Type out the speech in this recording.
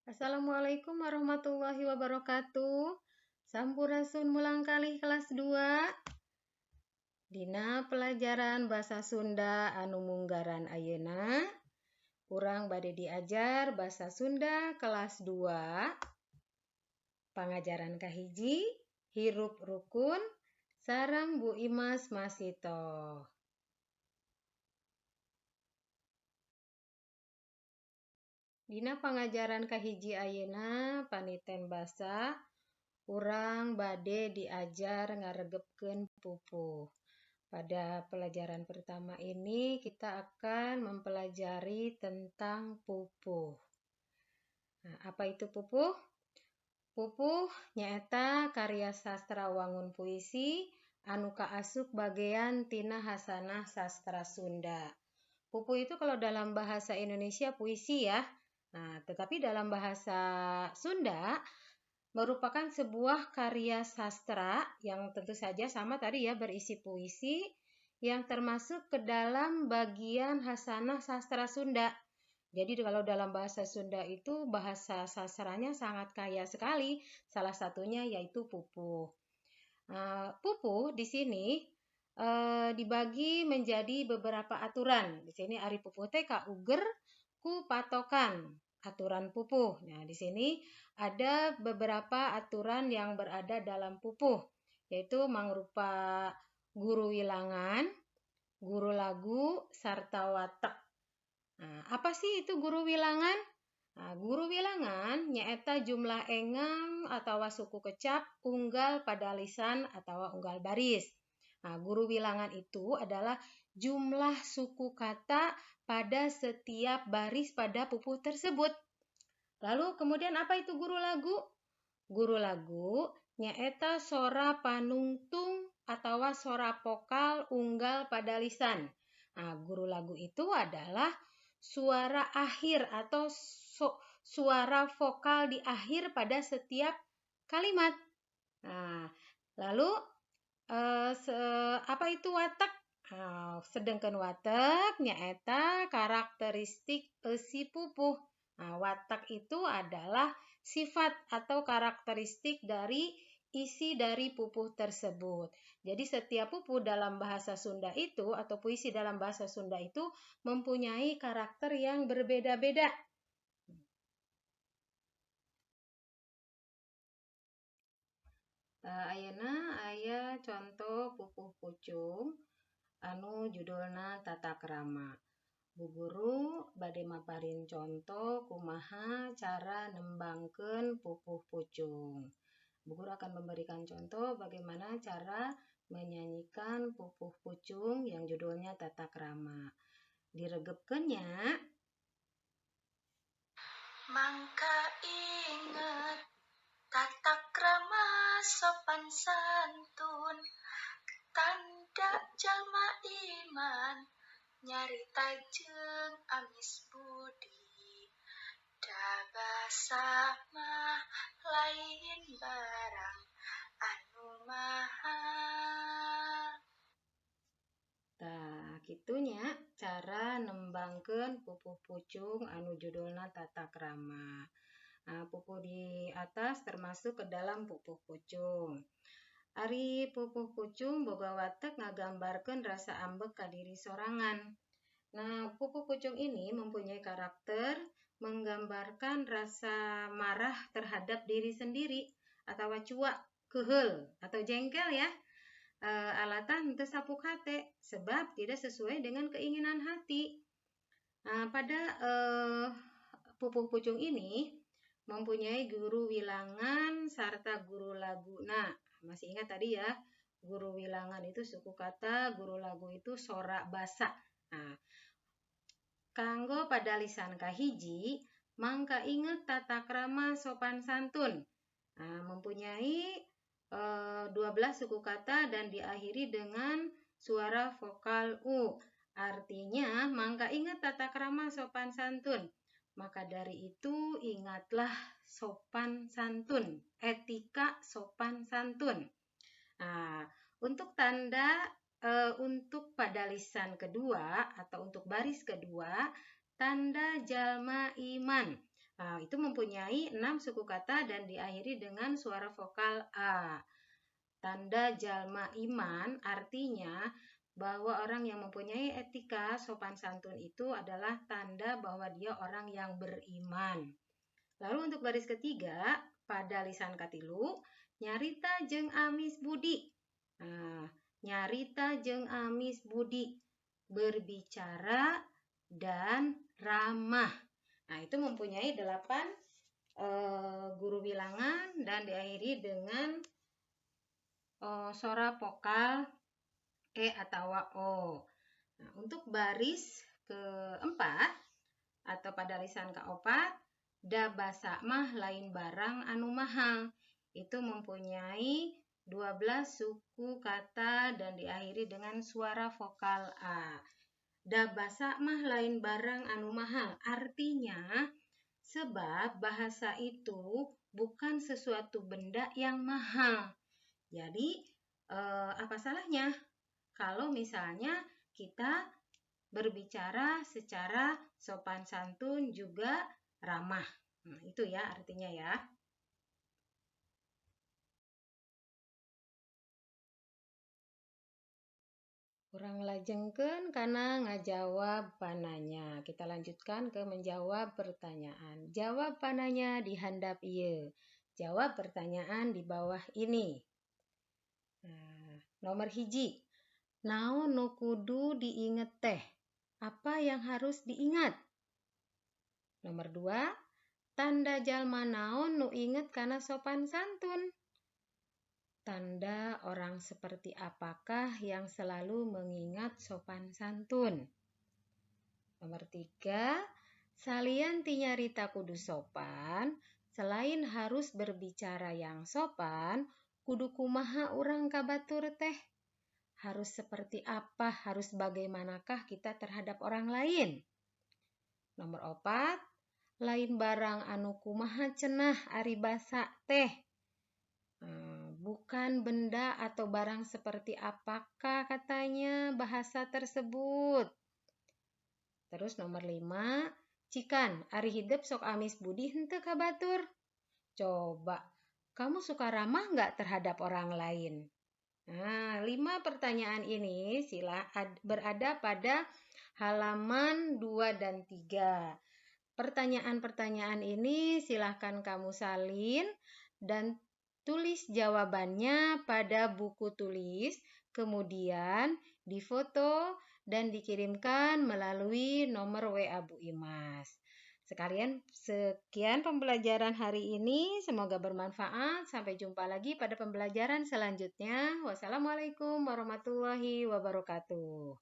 Assalamualaikum warahmatullahi wabarakatuh. Sampurasun murangkalih kelas 2. Dina pelajaran bahasa Sunda anu munggaran ayeuna, urang bade diajar bahasa Sunda kelas 2. Pangajaran kahiji, hirup rukun sareng Bu Imas Masitoh. Dina pangajaran kahiji ayeuna paniten basa, urang bade diajar ngaregepkeun pupuh. Pada pelajaran pertama ini kita akan mempelajari tentang pupuh. Nah, apa itu pupuh? Pupuh nyaeta karya sastra wangun puisi anu kaasup bagean tina hasanah sastra Sunda. Pupuh itu kalau dalam bahasa Indonesia puisi ya. Nah, tetapi dalam bahasa Sunda merupakan sebuah karya sastra yang tentu saja sama tadi ya, berisi puisi yang termasuk ke dalam bagian hasanah sastra Sunda. Jadi kalau dalam bahasa Sunda itu bahasa sastranya sangat kaya sekali, salah satunya yaitu pupuh. Nah, pupuh di sini dibagi menjadi beberapa aturan. Di sini ari pupuh teh kauger ku patokan aturan pupuh. Nah, di sini ada beberapa aturan yang berada dalam pupuh, yaitu mangrupa guru wilangan, guru lagu, sarta watek. Nah, apa sih itu guru wilangan? Nah, guru wilangan nyaeta jumlah engang atau suku kecap unggal pada lisan atau unggal baris. Nah, guru wilangan itu adalah jumlah suku kata pada setiap baris pada pupuh tersebut. Lalu kemudian apa itu guru lagu? Guru lagu nyaeta sora panungtung atau sora vokal unggal pada lisan. Nah, guru lagu itu adalah suara akhir atau suara vokal di akhir pada setiap kalimat. Nah, lalu apa itu watek? Nah, sedangkan watek nyaeta karakteristik eusi pupuh. Nah, watak itu adalah sifat atau karakteristik dari isi dari pupuh tersebut. Jadi setiap pupuh dalam bahasa Sunda itu atau puisi dalam bahasa Sunda itu mempunyai karakter yang berbeda-beda. Ayeuna aya contoh pupuh pucung anu judulna Tata Krama. Bu guru bade maparin contoh kumaha cara nembangkeun pupuh pucung. Bu guru akan memberikan contoh bagaimana cara menyanyikan pupuh pucung yang judulnya Tata Krama. Diregepkeun nya. Mangka inget tata krama sopan santun, tanda jalma iman, nyarita jeung amis budi, da basa mah lain barang anu mahal. Tah, kitu nya cara nembangkeun pupuh pucung anu judulna Tata Krama. Nah, pupuh di atas termasuk ke dalam pupuh pucung. Ari pupuh pucung boga watek ngagambarkeun rasa ambek ka diri sorangan. Nah, pupuh pucung ini mempunyai karakter menggambarkan rasa marah terhadap diri sendiri atau cuak, keheul atau jengkel ya. Alatan teu sapuk hate sebab tidak sesuai dengan keinginan hati. Nah, pada pupuh pucung ini mempunyai guru wilangan serta guru lagu. Nah, masih ingat tadi ya, guru wilangan itu suku kata, guru lagu itu sorak basa. Nah, kanggo pada lisan kahiji, mangka inget tata krama sopan santun. Nah, mempunyai 12 suku kata dan diakhiri dengan suara vokal U. Artinya, mangka inget tata krama sopan santun. Maka dari itu ingatlah sopan santun, etika sopan santun. Nah, untuk tanda untuk pada lisan kedua atau untuk baris kedua, tanda jalma iman. Nah, itu mempunyai 6 suku kata dan diakhiri dengan suara vokal A. Tanda jalma iman artinya bahwa orang yang mempunyai etika sopan santun itu adalah tanda bahwa dia orang yang beriman. Lalu untuk baris ketiga, pada lisan katilu, nyarita jeung amis budi. Nah, nyarita jeung amis budi, berbicara dan ramah. Nah, itu mempunyai 8 guru bilangan dan diakhiri dengan sora vokal E atau O. Nah, untuk baris keempat atau pada lisan keempat, da basa mah lain barang anu mahal. Itu mempunyai 12 suku kata dan diakhiri dengan suara vokal A. Da basa mah lain barang anu mahal. Artinya, sebab bahasa itu bukan sesuatu benda yang mahal. Jadi, apa salahnya kalau misalnya kita berbicara secara sopan santun juga ramah. Nah, itu ya artinya ya. Kurang lajengkeun kana ngajawab pananya. Kita lanjutkan ke menjawab pertanyaan. Jawab pananya di handap ieu. Jawab pertanyaan di bawah ini. Nah, nomor 1. Naon nu kudu diinget teh? Apa yang harus diingat? Nomor 2, tanda jalma naon nu inget kana sopan santun? Tanda orang seperti apakah yang selalu mengingat sopan santun? Nomor 3, salian ti nyarita kudu sopan, selain harus berbicara yang sopan, kudu kumaha urang ka batur teh? Harus seperti apa, harus bagaimanakah kita terhadap orang lain? Nomor 4, lain barang anu kumaha cenah ari basa teh. Bukan benda atau barang seperti apakah katanya bahasa tersebut. Terus nomor 5, cikan ari hidep sok amis budi henteu ka batur. Coba, kamu suka ramah nggak terhadap orang lain? Nah, 5 pertanyaan ini berada pada halaman 2 dan 3. Pertanyaan-pertanyaan ini silahkan kamu salin dan tulis jawabannya pada buku tulis, kemudian difoto dan dikirimkan melalui nomor WA Bu Imas. Sekian pembelajaran hari ini, semoga bermanfaat. Sampai jumpa lagi pada pembelajaran selanjutnya. Wassalamualaikum warahmatullahi wabarakatuh.